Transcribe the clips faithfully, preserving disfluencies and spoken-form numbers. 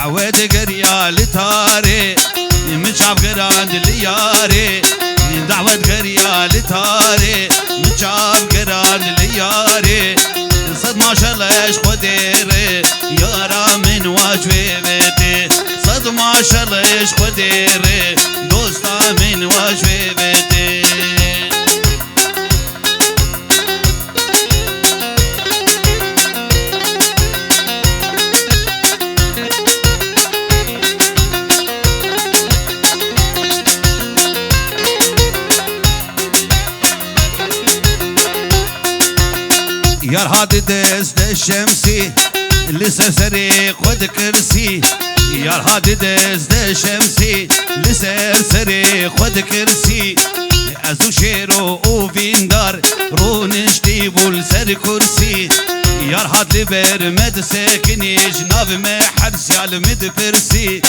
Dawet geriya li tarê, min çav girand li yarê. Dawet geriya li tarê, min çav girand li yarê. Sed maşallah ji Xwedê re, yara min wa ji wê vedê. Sed maşallah ji Xwedê re, dosta min wa ji wê vedê. Yar hat dest de şemsî, li ser serê xwe dikirsî. Yar hat dest de şemsî, li ser serê xwe dikirsî. Ez û Şêro û Vîndar rûniştî bû li ser kursî. Yar hat li ber me disekinî, ji nav me hersiya li min dipirsî.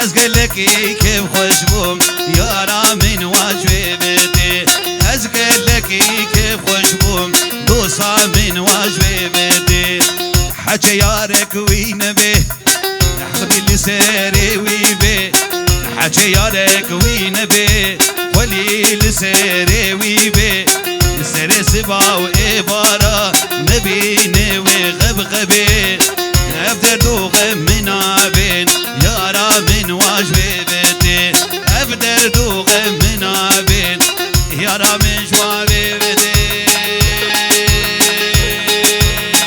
Ez gelekî kêfxweş bûm, yara min wa ji wê vedê. Ez gelekî kêfxweş bûm, dosa min wa ji wê vedê. Heçe yarek wî nebê, Heqbî li serê wî bê, heçê yarek wî nebê, xwelî li serê wî bê. Serê siba û êvara nebîne wê xebxebê. Ev derd